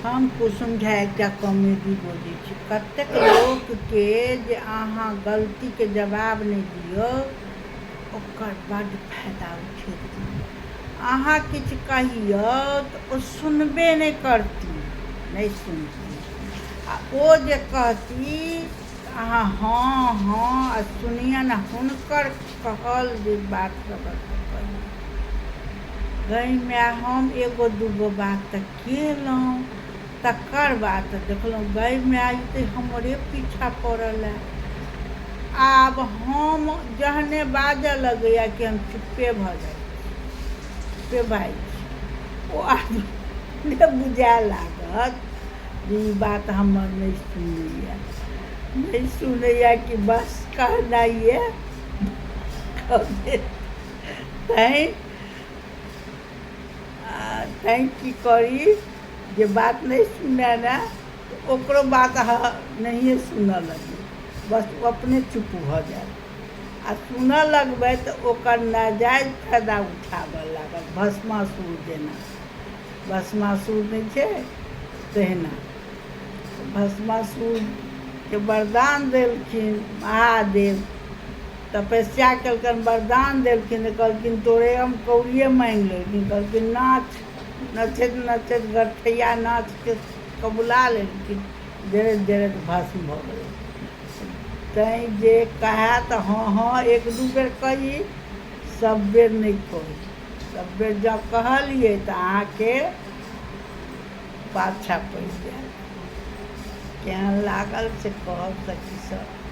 हम कुसुम झा एकटा कॉमेडी बजै छी। कतेक लोकके जे अहाँ गलतीके जवाब नहि दियौ, ओकर बड्ड फायदा उठेती। अहाँ किछु कहियौ तऽ ओ सुनबे नहि करती, नहि सुनती। आ ओ जे कहती तऽ अहाँ हँ हँ आ सुनियनि हुनकर कहल जे बात सब कहियौ। गै माय हम एगो दूगो बात तऽ केलहुँ, तकर बाद तऽ देखलहुँ गै माय ई तऽ हमरे पीछा पड़ल हए। आब हम जहने बाजऽ लगैए कि हम चुप्पे भऽ जाइ छी, चुप्पे भऽ जाइ छी। ओ आदमीके बुझाए लागत जे ई बात हमर नहि सुनैए, नहि सुनैए कि बस कहनाइए कऽ देत। तैँ तैँ की करी जे बात नहि सुनय ने तऽ ओकरो बात अहाँ नहिए सुनऽ लगबै, बस ओ अपने चुप भऽ जायत। आ सुनऽ लगबै तऽ ओकर नाजायज फायदा उठाबऽ लागत, भस्मासुर जेना। भस्मासुर नहि छै तहिना। भस्मासुरके वरदान देलखिन महादेव, तपस्या केलकनि, वरदान देलखिन तऽ कहलखिन तोरे हम कौड़िए माँगि लेलखिन। कहलखिन नाच, नचैत नचैत गरठैया नाचके कबुला लेलखिन, जरैत जरैत भस्म भऽ गेलै। तैँ जे कहए तऽ हँ हँ एक दू बेर कही, सब बेर नहि कही। सब बेर जँ कहलियै तऽ अहाँके पाछाँ पड़ि जायत। केहन लागल से कहब सखी सब।